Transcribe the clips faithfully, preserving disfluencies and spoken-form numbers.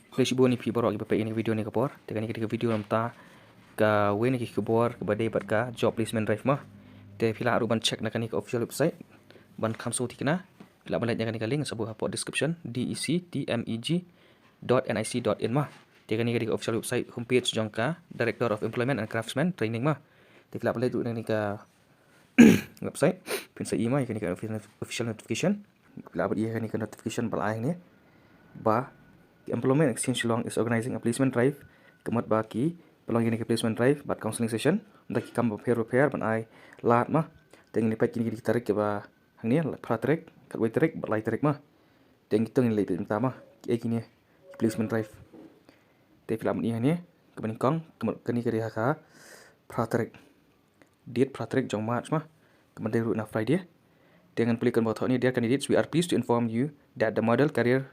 Khublei shibun ïa phi baroh kiba peit ïa kane ka video ha kane ka por. Te kane ka dei ka video namar kawei na ki khubor kaba dei bad ka job placement drive mo. Te phi lah ruh ban check na kane ka official website ban kham sngewthuh thikna. Phi lah ban leit na kane ka link sa buh hapoh description, D E C T M E G dot N I C dot in mo. Te kane ka dei ka official website homepage jong ka Director of Employment and Craftsman Training mo. Te phi lah ban leit ruh na kane ka website, phin sa ïohi mo ïa kane ka official notification. Phi lah ban ïohi ïa kane ka notification ba la ai hangne ba Employment Exchange Shillong is organizing a placement drive. Ka mut ba ki pynlong ïa kane ka placement drive bad counseling session da ki kam bapher bapher ban ai lad mo. Te ngin ïa peit kine ki tarik kiba hangne, phra tarik, khatwei tarik bad lai tarik mo. Te ngin, to ngin leit peit mynta mo kiei kine ki placement drive. Te phi lah ban ïohi hangne kaba nyngkong, ka mut kane ka dei ha ka phra tarik. Date phra tarik jong March mo. Ka mut dei ruh na Friday. Te ngan pule kaba thoh hangne, dear candidates, we are pleased to inform you that the Model Career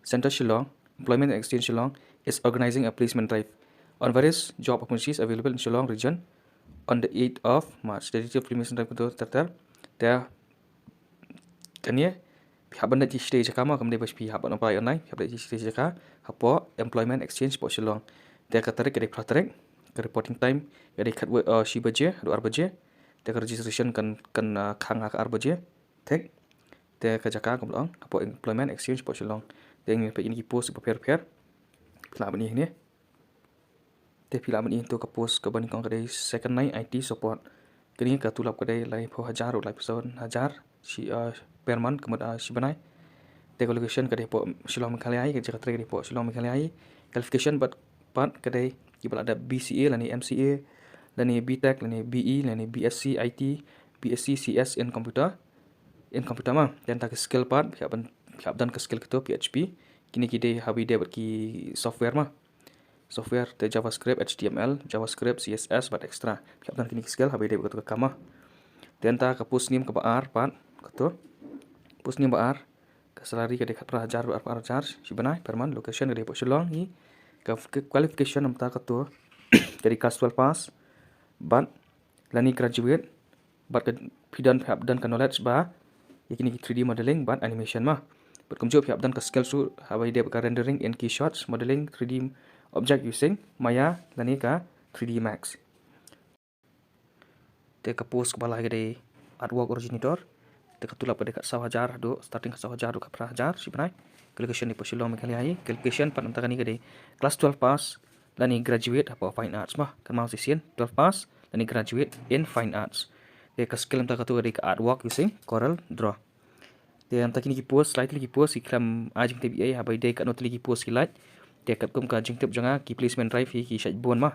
Centre Shillong, Employment Exchange Shillong, is organizing a placement drive on various job opportunities available in Shillong region on the eighth of March. The detail of placement drive ka dei ter ter. Te kane phi hap ban leit sha stage jaka mo, kam dei ba phi hap ban apply online, phi hap leit sha stage jaka hapoh Employment Exchange hapoh Shillong. Te ka tarik ka dei phra tarik, ka reporting time ka dei khatwei, uh, shi baje haduh ar baje. Te ka registration kan, kan, uh, khang ha ka ar baje. Thik. Te ka jaka kumba long hapoh Employment Exchange hapoh Shillong. Te ngin peit ïa ki post bapher bapher. Phi lah ban ïohi hangne. Te phi lah ban ïohi to ka post kaba nyngkong ka dei second line I T support. Kane ka tulop ka dei laiphew hajar, laiphew san hajar shi, uh, per month, ka mut, uh, shi bnai. Te ka location ka dei hapoh Shillong Meghalaya, ka jaka trei ka dei hapoh Shillong Meghalaya. Qualification pat, pat ka dei kiba la dep B C A lane M C A lane B Tech lane B E lane B S C I T, B S C C S in computer, in computer mo. Te nangta ka skill pat phi hap ban, phi hap don ka skill kito P H P. Kine ki dei haba ïadei bad ki software mo. Software te JavaScript, H T M L, JavaScript, C S S bad extra. Phi hap don kine ki skill haba ïadei bad kato ka kam mo. Te nangta ka post nim kaba ar pat kato. Post nim ba ar, ka salary ka dei khatphra hajar, arphew ar hajar shi bnai per month. Location ka dei hapoh Shillong hi. Ka, ka qualification nangta kato ka dei class twelve pass bad lane graduate, bad ka phi don, phi hap don ka knowledge ba ïa kine ki three D modeling bad animation mo. Bad kumjuh phi hap don ka skill ruh haba ïadei bad ka rendering in Keyshot, modeling three D object using Maya lane ka three D Max. Te ka post kaba lai ka dei artwork originator. Te ka tulop ka dei khatsaw hajar haduh, starting khatsaw hajar haduh khatphra hajar shi bnai. Ka location dei hapoh Shillong Meghalaya hi. Ka location pat nangta kane ka dei class twelve pass lane graduate hapoh Fine Arts mo. Kynmaw shisien, twelve pass lane graduate in Fine Arts. Te ka skill nangta kato ka dei ka artwork using Corel Draw. Te nangta kine ki post, lai tylli ki post ki khlem ai jingtip ei ei haba ïadei katno tylli ki post ki lait. Te katkum ka jingtip jong nga ki placement drive hi ki shait bun mo.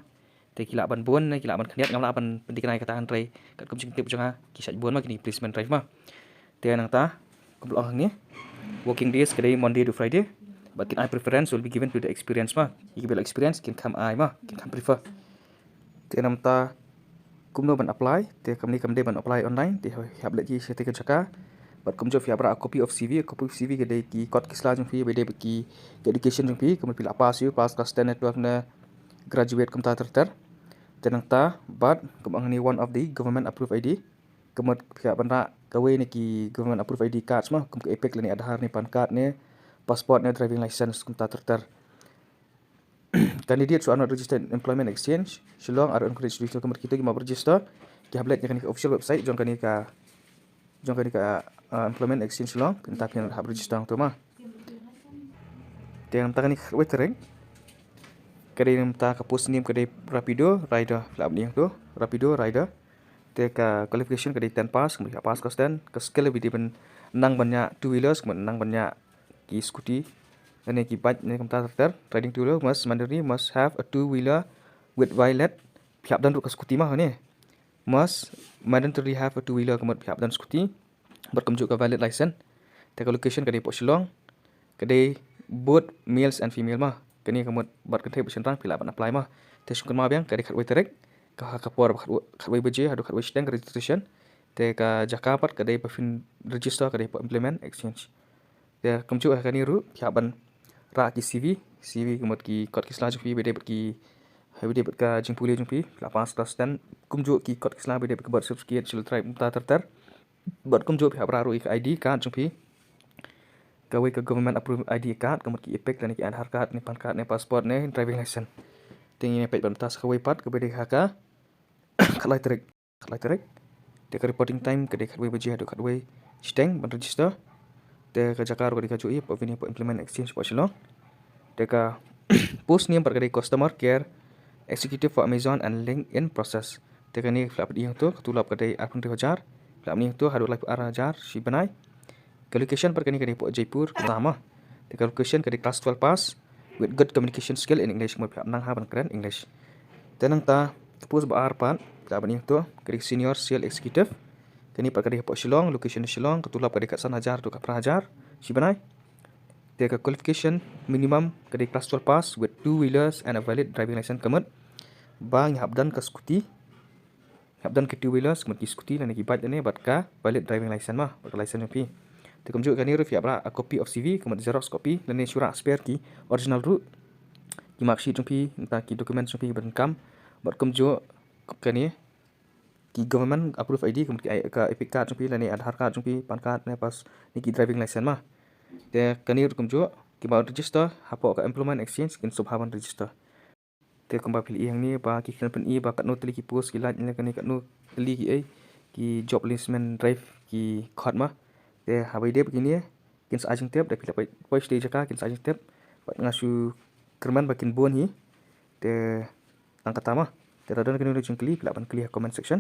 Te ki lah ban bun ne ki lah ban khyndiat, ngam lah ban pynthikna ïa kata, hynrei katkum jingtip jong nga ki shait bun mo kine ki placement drive mo. Te nangta kumba long hangne, working days ka dei Monday to Friday, but kin ai preference will be given to the experience mo. Ïa kiba la experience kin kham ai mo, kin kham prefer. Te nangta kumno ban apply? Te kam dei, kam dei ban apply online, te phi hap leit sha katei ka jaka. Bad kumjuh phi hap rah a copy of C V, a copy of C V ka dei ki kot ki sla jong phi ba ïadei bad ki, ki education jong phi, kumno phi la pass, ïa pass class ten ne twelve ne graduate, kumta ter ter. Te nangta bad kumba long hangne, one of the government approved I D. Ka mut phi hap ban rah kawei na ki government approved I D cards mo, kum ka EPIC lane Aadhaar ne PAN card ne passport ne driving license, kumta ter ter. Candidates who are not registered in Employment Exchange Shillong are encouraged to do so. Ka mut kito ki map register ki hap leit na kane ka official website jong kane ka, jong kane ka, uh, Employment Exchange Shillong, phin, nangta phin hap register hangto mo. Te nangta kane ka khatwei tarik ka dei, nangta ka post name ka dei Rapido Rider, phi lah ban ïohi hangto, Rapido Rider. Te ka qualification ka dei ten pass, kumba phi hap pass class ten. Ka skill ba phi dei ban nang ban ñiah two wheelers, kumba nang ban ñiah ki scooty lane ki bike ne kumta ter ter. Riding two wheeler, must mandatory, must have a two wheeler with valid. Phi hap don ruh ka scooty mo kane. Must mandatory have a two wheeler, ka mut phi hap don scooty. Bad kumjuh ka valid license. Te ka location ka dei hapoh Shillong. Ka dei both males and female mo. Kane ka mut bad kynthei bad shynrang phi lah ban apply mo. Te shu kynmaw biang ka dei khatwei tarik, ka ha ka por ba khatwei, khatwei baje haduh khatwei shiteng ka registration. Te ka jaka pat ka dei ba phin register ka dei hapoh Employment Exchange. Te kumjuh ha kane ruh phi hap ban rah ki C V, C V ka mut ki kot ki sla jong phi ba ïadei bad ki, ba ïadei bad ka jingpule jong phi, phi la pass class ten, kumjuh ki kot ki sla ba ïadei bad ka birth certificate, Scheduled Tribe, kumta ter ter. Bad kumjuh phi hap rah ruh ïa ka I D card jong phi. Kawei ka government approved I D card, ka mut ki EPIC, lane ki Aadhaar card, ne PAN card, ne passport, ne driving license. Te ngin ïa peit bad mynta sa kawei pat, kaba dei ha ka khatlai tarik. Khatlai tarik. Te ka reporting time ka dei khatwei baje haduh khatwei shiteng ban register. Te ka jaka ruh ka dei kajuh, ïa poi, ïa poi implement exchange poi Shillong. Te ka post name pat ka dei customer care executive for Amazon and link in process. Te kane phi lah ban ïoh to, ka tulop ka dei arphew hynriew hajar. Phi lah ban ïoh to haduh laiphew ar hajar shi bnai. Ka location pat kane ka dei hapoh Jaipur, kumta ma. Te ka location ka dei class twelve pass with good communication skill in English, mut phi hap nang ha ban kren English. Te nangta ka post ba ar pat, phi lah ban ïoh to, ka dei senior sales executive. Kane pat ka dei hapoh Shillong, location Shillong, ka tulop ka dei khatsan hajar to khatphra hajar shi bnai. Te ka qualification minimum ka dei class twelve pass with two wheelers and a valid driving license, ka mut ba ngi hap don ka scooty. Hap don ki two wheelers, ka mut ki scooty lane ki bike lane bad ka valid driving license ma, bad ka license jong phi. Te kumjuh kane ruh phi hap rah a copy of C V, ka mut xerox copy, lane shu rah spare ki original ruh. Ki marksheet jong phi, nangta ki documents jong phi ba donkam. Bad kumjuh kane ki government approved I D, ka mut ki I-, ka EPIC card jong phi, lane Aadhaar card jong phi, PAN card, ne pass, ne ki driving license ma. Te kane ruh kumjuh, kiba register hapoh ka employment exchange kin sngewbha ban register. Te kumba phi la ïohi hangne ba ki kren pyni ba katno tylli ki post ki lait, ne kane katno tylli ki ei, ki job placement drive ki khot ma. Te haba ïadei bad kine, kin sa ai jingtip, da phi la poi, poi sha kata ka jaka kin sa ai jingtip. Bad nga shu kyrmen ba kin bun hi. Te tang kata ma. Te lada don kano kano jingkylli, phi lah ban kylli ha comment section.